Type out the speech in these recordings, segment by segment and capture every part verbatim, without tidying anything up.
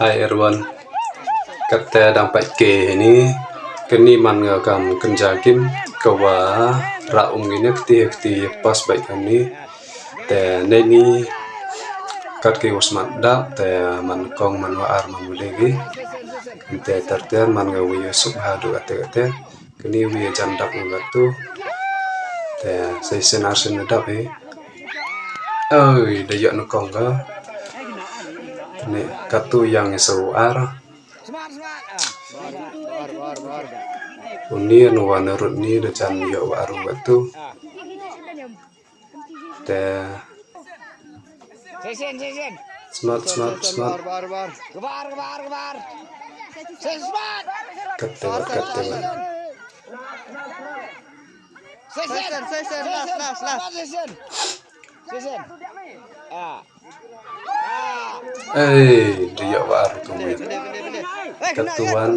Hi everyone. Kata dang pat ke ni. Kani man nga kam kynja kim ka wa ra um ngi ne kti kti pas bai kani. Te ne ni kat ke was mat dap te man kong man wa ar man wule gi. Te ter ter man nga wi suk ha du ate ate. Kani wi jan dap nga tu. Te sai sen ar sen dap he. Oi, da yok na kong ka. Ni katu yang iso ar. Uni anu wan rut ni da jan yok wa aru katu. Te Sesen, sesen. Smart, smart, smart. Gebar, gebar, gebar. Gebar, gebar, gebar. Sesen, smart. Kat tewat, kat tewat. Sesen, sesen, last, last, last. Sesen. Sesen. Ah. Eh, dia wa ar tu. Katuan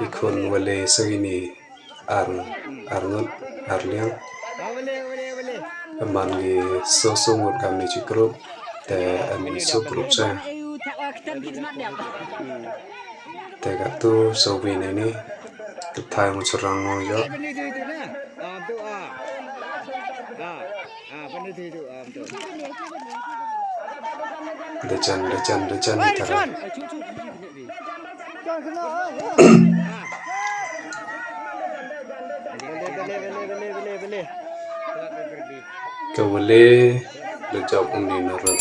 ikon wale segini. Ar, ar ngut, ar liang. Aman gi so so ngut kam ni chi group. Te ani so group sa. Te katu so wi ne ni. Ketai ngut serang mo yo. Dejan, dejan, dejan ni tara. Ka wale da jop uni na rut.